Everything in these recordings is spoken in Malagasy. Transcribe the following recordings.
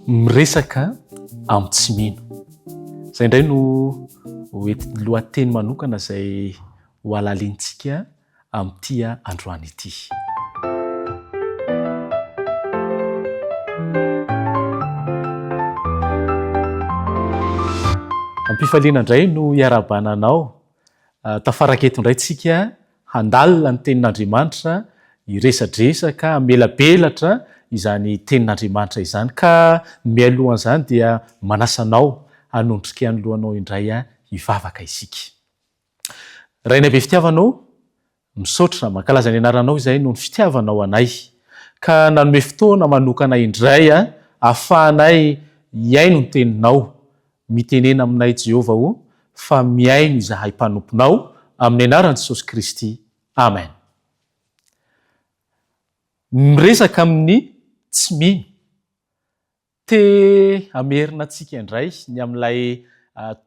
Miresaka amin'ny tsy mino. Izay indray no ho lohateny manokana izay ho halalintsika amin'ity androany ity. Am-pifaliana indray no iarahabana anao. Tafaraka eto indray tsika handalina ny tenin'Andriamanitra, hiresadresaka, hamelabelatra izany tenin'Andriamanitra izany. Ka mialohan'izany dia manasa anao hanondrika ny lohanao indray hivavaka isika. Rainay be fitiavana ô, misaotra, mankalaza ny anaranao izahay noho ny fitiavanao anay, ka nanome fotoana manokana indray ahafahanay hihaino ny teninao. Mitenena aminay Jehovah ô, fa mihaino izahay mpanomponao, amin'ny anaran'i Jesosy Kristy. Amen. Miresaka amin'ny tsy mino. Te hamerina antsika indray ny amin'ilay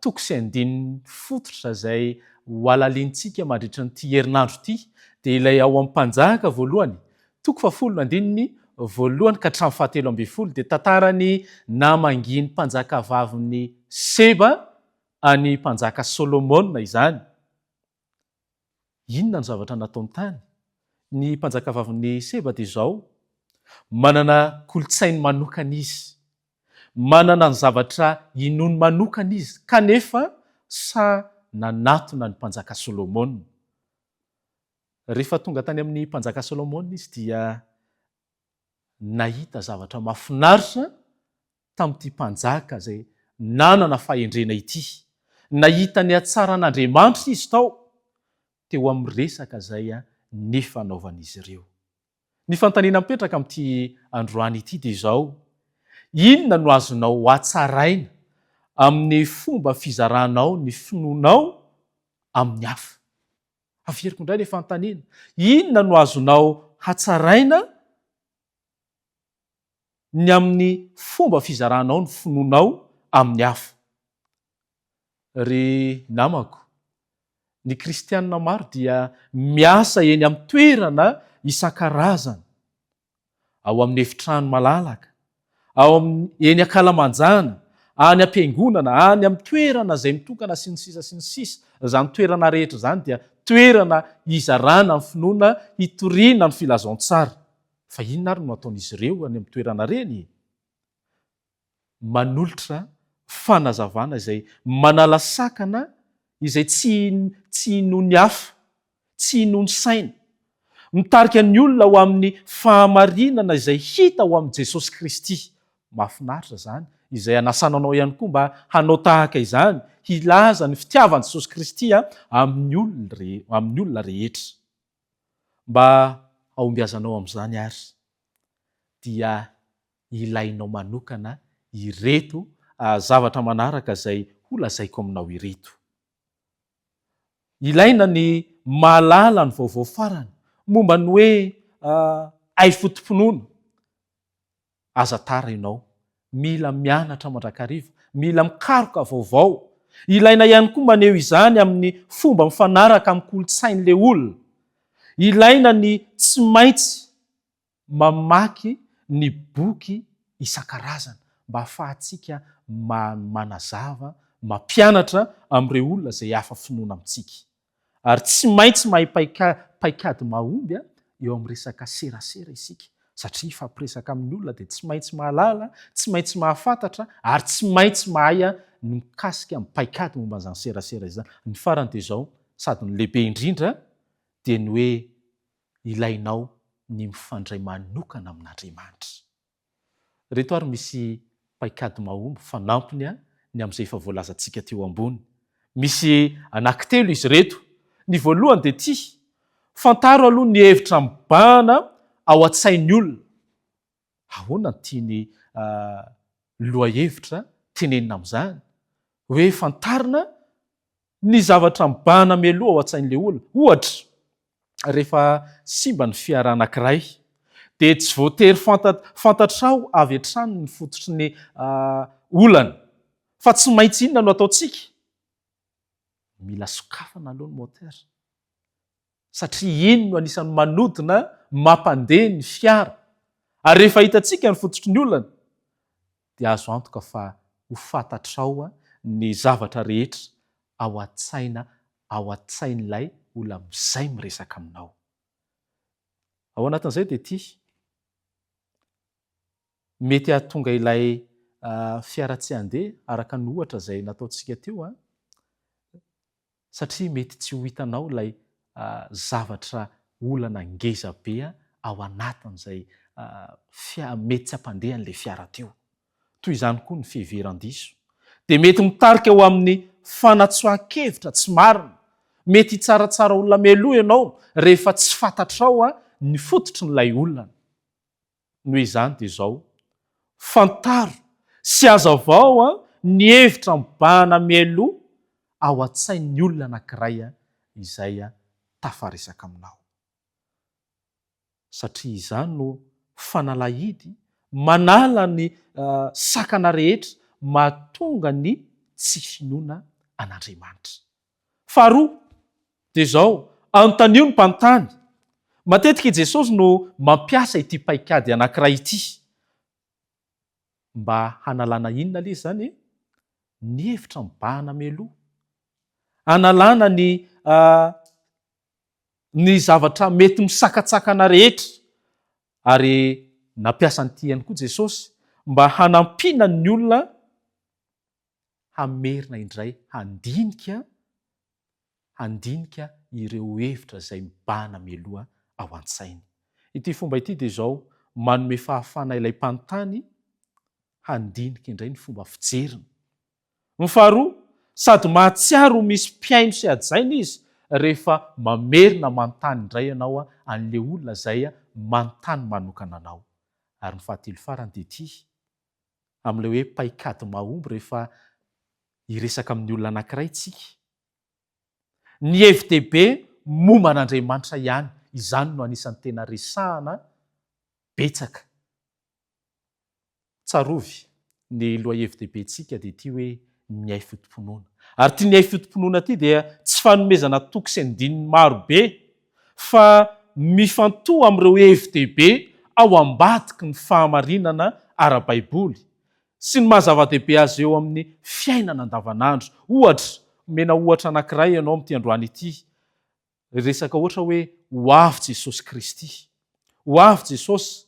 toko sy andininy fototra izay ho halalintsika mandritra an'ity herinandro ity, dia ilay ao amin'ny Mpanjaka voalohany, toko fahafolo andininy voalohany ka hatramin'ny fahatelo ambin'ny folo, dia tantaran'ny namangian'ny mpanjakavavin'i Seba an'i Mpanjaka Solomona izany. Inona no zavatra nataony tany? Ny mpanjakavavin'i Seba dia izao, manana kolontsainy manokana izy, manana ny zavatra inoany manokana izy, kanefa sahy nanatona ny mpanjaka Solomona. Rehefa tonga tany amin'ny mpanjaka Solomona izy dia nahita zavatra mahafinaritra tamin'ity mpanjaka izay nanana fahendrena ity. Nahita ny hatsaran'Andriamanitra izy tao, teo amin'ny resaka izay nifanaovan'izy ireo. Ny fanontaniana mipetraka amin'ity androany ity dia izao, Inona no azonao hatsaraina amin'ny fomba fizaranao ny finoanao amin'ny hafa? Averiko indray ilay fanontaniana, Inona no azonao hatsaraina ny amin'ny fomba fizaranao ny finoanao amin'ny hafa. Ry namako, ny kristianina maro dia miasa eny amin'ny toerana isan-karazany, ao amin'ny efitrano malalaka, ao amin'ny, eny an-kalamanjana, any am-piangonana, any amin'ny toerana izay mitokana sy ny sisa sy ny sisa. Izany toerana rehetra izany dia toerana hizarana ny finoana, hitoriana ny filazantsara. Fa inona ary no ataon'izy ireo any amin'ny toerana ireny? Manolotra fanazavana izay manala sakana izay tsy tsy inoan'ny hafa, tsy inoan'ny saina. Mitarika ny olona ho amin'ny fahamarinana izay hita ao amin'i Jesosy Kristy. Mahafinaritra izany, izay anasana anao ihany koa mba hanao tahaka izany, hilaza ny fitiavan'i Jesosy Kristy amin'ny olona amin'ny olona rehetra. Mba hahombiazanao amin'izany àry, dia ilainao manokana ireto zavatra manaraka izay holazaiko aminao ireto. Ilaina ny mahalala ny vaovao farany momba ny hoe haifoto-pinoana. Aza tara ianao. Mila mianatra mandrakariva. Mila mikaroka vaovao. Ilaina ihany koa maneho izany amin'ny fomba mifanaraka amin'ny kolontsain'ilay olona. Ilaina ny tsy maintsy mamaky ny boky isan-karazany mba hahafahantsika manazava, mampianatra amin'ireo olona izay hafa finoana amintsika. Ary tsy maintsy mahay paikady mahomby eo amin'ny resaka serasera isika, satria hifampiresaka amin'ny olona dia tsy maintsy mahalala, tsy maintsy mahafantatra ary tsy maintsy mahay ny mikasika ny paikady momba an'izany serasera izany. Ny farany dia izao, sady ny lehibe indrindra dia ny hoe ilainao ny mifandray manokana amin'Andriamanitra. Ireto ary misy paikady mahomby fanampiny ny amin'izay efa voalazantsika teo ambony. Misy anankitelo izy ireto. Ny voalohany dia ity, fantaro aloha ny hevitra mibahana ao an-tsain'ny olona. Ahoana no tian'ny lohahevitra tenenina amin'izany? Hoe fantarina ny zavatra mibahana mialoha ao an-tsain'ilay olona. Ohatra, rehefa simba ny fiara anankiray, dia tsy voatery fantatrao avy hatrany ny fototry ny olana. Fa tsy maintsy inona no ataontsika? Mila sokafana aloha ny moteur. Satria iny no anisan'ny manodina, mampandeha ny fiara. Ary rehefa hitantsika ny fototry ny olana, dia azo antoka fa ho fantatrao ny zavatra rehetra ao an-tsaina ao an-tsain'ilay olona izay miresaka aminao. Ao anatin'izay dia ity, mety hahatonga ilay fiara tsy handeha araka ny ohatra izay nataontsika teo an, satria mety tsy ho hitanao ilay zavatra olana ngeza be ao anatin'izay mety tsy hampandeha an'ilay fiara teo. Toy izany koa ny fiheveran-diso dia mety mitarika ho amin'ny fanatsoahan-kevitra tsy marina. Mety hitsaratsara olona mialoha ianao rehefa tsy fantatrao ny fototrin'ilay olana. Noho izany dia izao, fantaro sy hazavao ny hevitra mibahana mialoha ao an-tsain'ny olona anankiray izay tafaresaka aminao. Satria izany no fanalahidy manala ny sakana rehetra mahatonga ny tsy finoana an'Andriamanitra. Faharoa, dia izao, anontanio ny mpanontany. Matetika i Jesosy no mampiasa ity paikady anankiray ity. Mba hanalana inona ilay izy izany e? Ny hevitra mibahana mialoha. Hanalana ny ny zavatra mety misakatsakana rehetra. Ary nampiasa an'ity ihany koa Jesosy mba hanampiana ny olona hamerina indray handinika handinika ireo hevitra izay mibahana mialoha ao an-tsainy. Ity fomba ity dia izao, manome fahafahana ilay mpanontany handinika indray ny fomba fijeriny. Ny faharoa, sady mahatsiaro ho misy mpihaino sy hajaina izy rehefa mamerina manontany indray ianao an'ilay olona izay manontany manokana anao. Ary ny fahatelo farany dia ity, amin'ilay hoe paikady mahomby rehefa hiresaka amin'ny olona anankiray isika. Ny hevi-dehibe momba an'Andriamanitra ihany, izany no anisan'ny tena resahana betsaka. Tsarovy, ny lohahevi-dehibentsika dia ity hoe ny haifoto-pinoana. Ary ity ny haifoto-pinoana ity dia tsy fanomezana toko sy andininy maro be fa mifantoha amin'ireo hevi-dehibe ao ambadiky ny fahamarinana ara-baiboly sy ny maha zava-dehibe azy eo amin'ny fiainana andavanandro. Ohatra, omena ohatra anankiray ianao amin'ity androany ity, resaka ohatra hoe ho avy Jesosy Kristy. Ho avy Jesosy.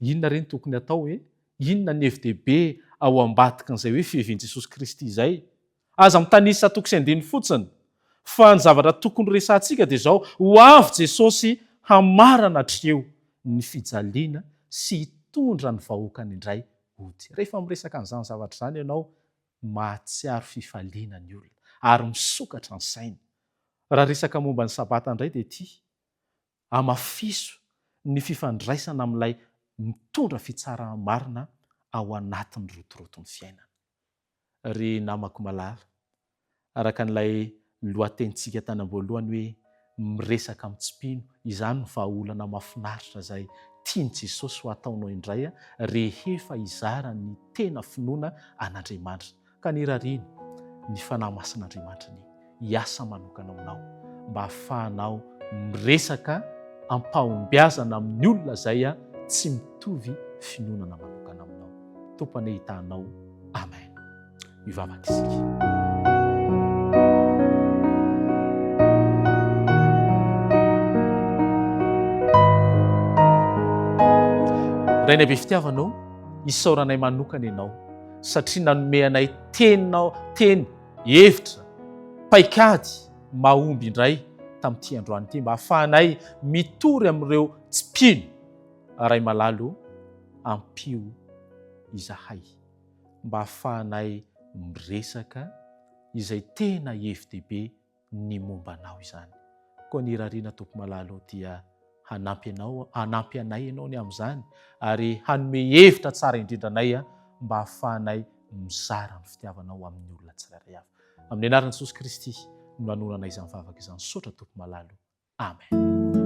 Inona re no tokony hatao e? Inona ny hevi-dehibe ao ambadikin'izay hoe fiavian'i Jesosy Kristy izay? Aza mitanisa toko sy andininy fotsiny, fa ny zavatra tokony horesahantsika dia izao, ho avy Jesosy hamarana hatreo ny fijaliana sy hitondra ny vahoakany indray hody. Rehefa miresaka an'izany zavatra izany ianao, mahatsiaro fifaliana ny olona, ary misokatra ny sainy. Raha resaka momba ny Sabata indray dia ity, Hamafiso ny fifandraisana amin'ilay mitondra fitsarana marina ao anatin'ny rotoroton'ny fiainana. Ry namako malala, araka an'ilay lohatenintsika tany am-boalohany hoe miresaka amin'ny tsy mpino, izany no vahaolana mahafinaritra izay tian'i Jesosy ho ataonao indray rehefa hizara ny tena finoana an'Andriamanitra. Ka ny irariana, ny Fanahy Masin'Andriamanitra anie hiasa manokana aminao mba hahafahanao miresaka am-pahombiazana amin'ny olona izay tsy mitovy finonana manokana aminao. Tompo anie hitaha anao. Amen. Mivavaka isika. Rainay be fitiavana ô, isaoranay manokana ianao satria nanome anay teninao, teny, hevitra, paikady mahomby indray tamin'ity androany ity mba hahafahanay mitory amin'ireo tsy mpino. Ray malala ô, ampio izahay mba hahafahanay miresaka izay tena hevi-dehibe ny momba anao izany. Koa ny irariana Tompo malala ô dia hanampy anao, hanampy anay ianao ny amin'izany ary hanome hevitra tsara indrindra anay mba hahafahanay mizara ny fitiavanao amin'ny olona tsirairay avy. Amin'ny anaran'i Jesosy Kristy no anonanay izany vavaka izany. Misaotra Tompo malala ô. Amen.